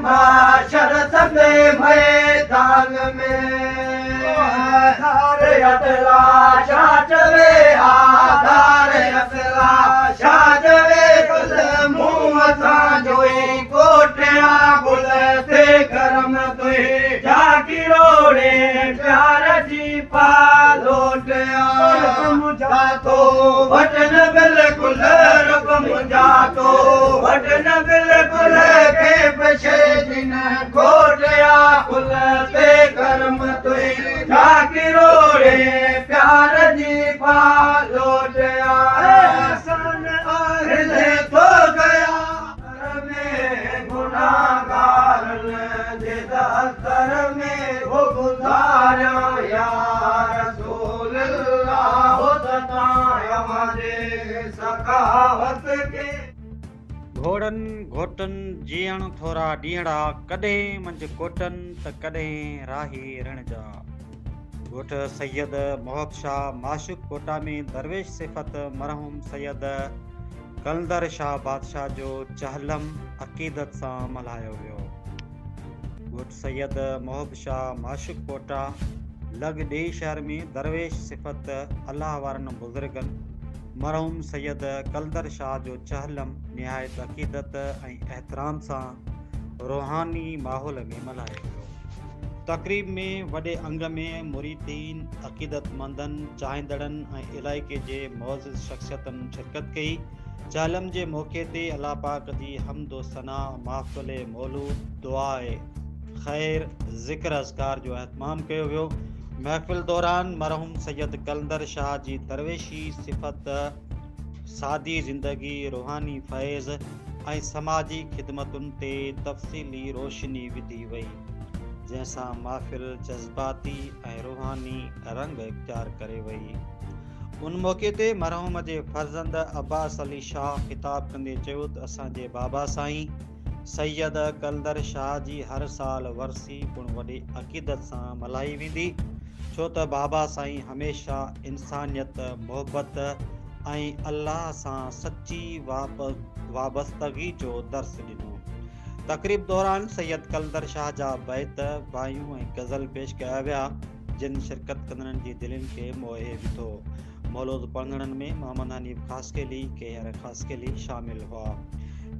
محشر سندي ميدان ۾، آڌار اٽلا ڇا چوي، آڌار اٽلا ڇا چوي، گل مون اسان جو ئي ڪوٺيا، گل تي گرم تنهنجا ڪروڙي پيار جي پالوٽيا، منهنجا تو وٽ نه بلڪل، رب منهنجا تو وٽ نه بلڪل ڪنهن به شيءِ جي نه کوٽيا، گل تي گرم تنهنجا ڪروڙي پيار جي پالوٽيا، ٿو گيا ۾ گناهگارن جي دفتر ۾ گذاريان، يا رسول الله ستايان جي سخاوت کي. گهوڙن گهوٽن جيئڻ ٿورا ڏينهڙا، ڪڏهن منجهه ڪوٽن ته ڪڏهن راهي رڻ جا. ڳوٺ سيد محب شاهه معشوق ڪوٽا ۾ درويش صفت مرحوم سيد قلندر شاهه بادشاهه جو چهلم عقيدت سان ملهايو ويو. ڳوٺ سيد محب شاهه معشوق ڪوٽا لڳ ڏيئي شهر ۾ درويش صفت الله وارن بزرگن مرحوم سيد قلندر شاهه جو چهلم نهايت عقيدت ۽ احترام سان روحاني ماحول ۾ ملهايو ويو. تقريب ۾ وڏي انگ ۾ مريدين، عقيدتمندن، چاهيندڙن ۽ علائقي جي معزز شخصيتن شرڪت ڪئي. چهلم جي موقعي تي الله پاڪ جي حمد و ثنا، محفل مولود، دعاء خير، ذڪر اذڪار جو اهتمام ڪيو ويو. محفل دوران مرحوم سيد قلندر شاهه جي درويشي صفت، سادي زندگي، روحاني فيض ۽ سماجي خدمتن تي تفصيلي روشني وڌي وئي، جنهن سان محفل جذباتي ۽ روحاني رنگ اختيار ڪري وئي. ان موقعي تي مرحوم جي فرزند عباس علي شاهه خطاب ڪندي چيو ته اسان جي بابا سائين سيد قلندر شاهه جي هر سال ورسي پڻ وڏي عقيدت سان ملهائي ويندي، ڇو ته بابا سائين هميشه انسانيت، محبت ۽ الله سان سچي وابستگي جو درس ڏنو. تقريب دوران سيد قلندر شاهه جا بيت، وايون ۽ غزل پيش ڪيا ويا، جن شرڪت ڪندڙن جي دلين کي موهي وڌو. مولود پڙهندڙن ۾ محمد حنيف خاصخيلي، ڪيهر خاصخيلي شامل هئا،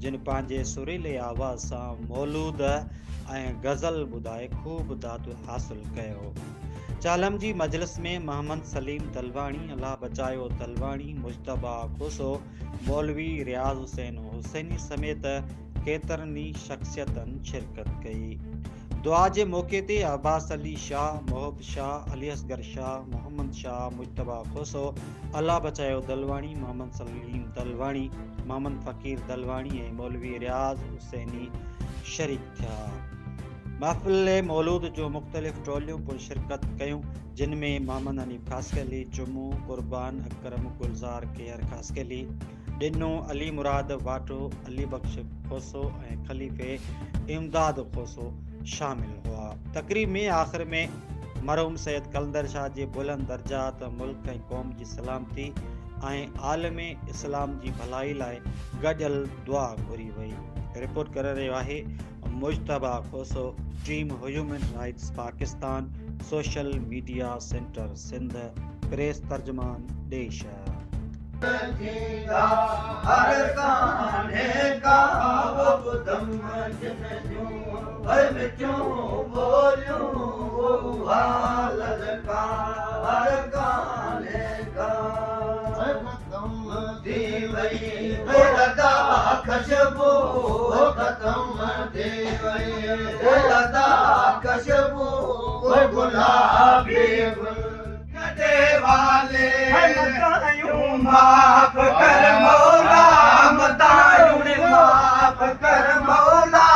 جن پنهنجي سريلي آواز سان مولود ۽ غزل ٻڌائي خوب داد حاصل ڪيو. چالم جي مجلس ۾ محمد سليم دلواڻي، الله بچايو دلواڻي، مجتبيٰ کوسو، مولوي رياض حسين حسيني سميت ڪيترن ئي شخصيتن شرڪت ڪئي. دعا جي موقعي تي عباس علي شاهه، محب شاهه، علي اصغر شاهه، محمد شاهه، مجتبيٰ کوسو، الله بچايو دلواڻي، محمد سليم دلواڻي، محمد فقير دلواڻي ۽ مولوي رياض حسيني شريڪ ٿيا. محفل مولود جون مختلف ٽوليون پڻ شرڪت ڪيون، جن ۾ محمد حنيف خاصخيلي، جمعو، قربان، اڪرم، گلزار، ڪيهر خاصخيلي، ڏنو، علي مراد واٽو، علي بخش کوسو ۽ خليفي امداد کوسو شامل هئا. تقريب ۾ آخر ۾ مرحوم سيد قلندر شاهه جي بلند درجات، ملڪ ۽ قوم جي سلامتي ۽ عالم اسلام جي ڀلائي لاء گڏيل دعا گهري وئي. رپورٽ ڪري رهيو آهي Mujtaba Khoso, team human rights Pakistan, social media centre Sindh, press ترجمان ڏيئي شهر. ٿيندا هر ڪانهي ڪا ٻڌم جن جون وچون ٻوليون اها للڪار ڪانهي ڪا، ختم ٿي وئي لتا خوشبو، ختم ٿي وئي لتا خوشبو گلابي گل والي، معاف ڪر مولا، مدايون معاف ڪر مولا،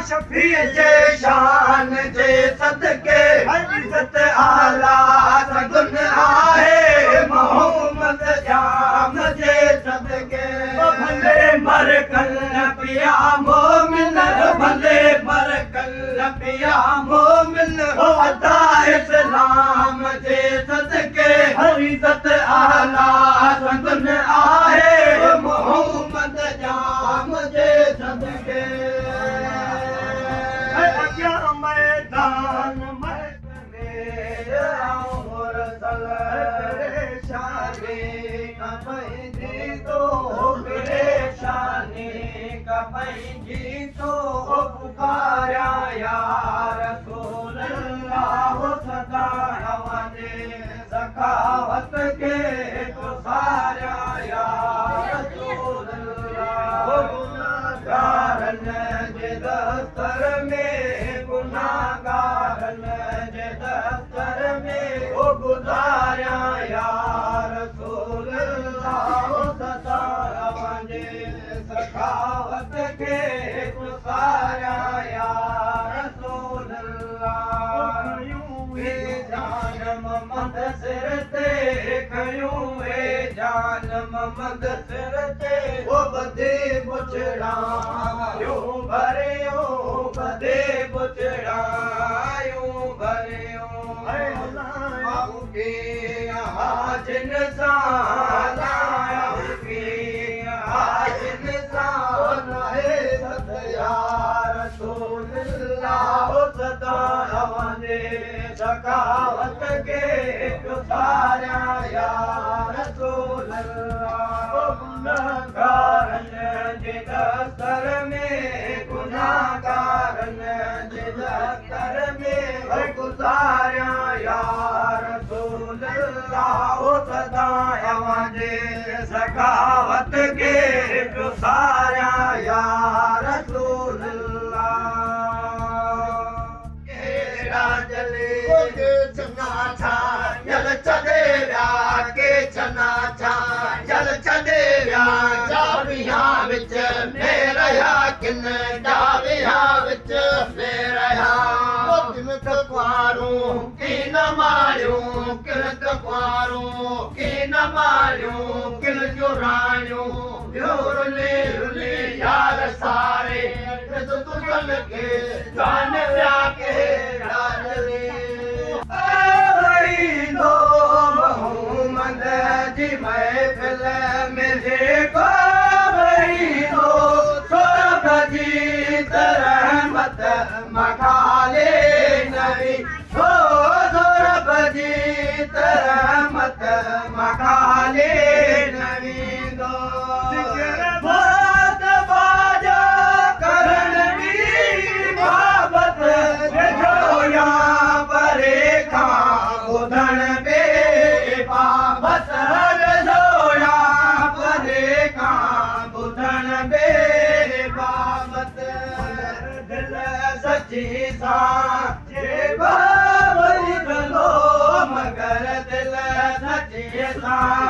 شفيع جي شان جي صدقي، عزت اعليٰ سگن آهي محمد جام جي صدقي۔ ڀلي مر ڪل پيا مومن، ڀلي مر ڪل پيا مومن، ادا اسلام جي صدقي، عزت اعليٰ سگن آهي محمد جام جي صدقي۔ کي پساريان يا رسول الله. گناهگارن جي دفتر ۾، گناهگارن جي دفتر ۾ او گذاريان يا رسول الله. سدا اوهان جي سخاوت کي پساريان يا رسول الله. جان محمد سر تي کيون، جان محمد سر تي، او ٻڌي بڇڙا يون ڀريو، ٻڌي بڇڙا يون ڀريو. ڪي جن سان ڪي جن سان ناهي ست يا رسول الله. سدا اوهان جي سخاوت کي پساريان يا رسول الله. گناهگارن جي دفتر ۾، گناهگارن جي دفتر ۾ گذاريان يا رسول الله. سدا اوهان جي سخاوت کي پساريان يا رسول الله. ڪهڙا جلي چنا ڇا جل ڇڏي ويا، ڪي چنا ڇا جل ڇڏي ويا. جاويا وچ ۾ رهيا ڪن، جاويا وچ ۾ رهيا. ڪن ته ڪوارون ڪي نه ماريون، ڪن ته ڪوارون ڪي نه ماريون، ڪن جو راڻيون ٻيو رلي رلي يار ساري تن کي جان ويا. ڪهڙا جلي محمد جي محفل ۾ جيڪو ويندو، سرب جي رحمت مکالي نبي، سرب جي رحمت مکالي نويندو. بات باجا ڪرڻ به بابت جويا، پري کان ٻڌڻ بي بابت جويا، پري کان ٻڌڻ بي بابت. دل سچي سان جي ٻڌندو، مگر دل سچي سان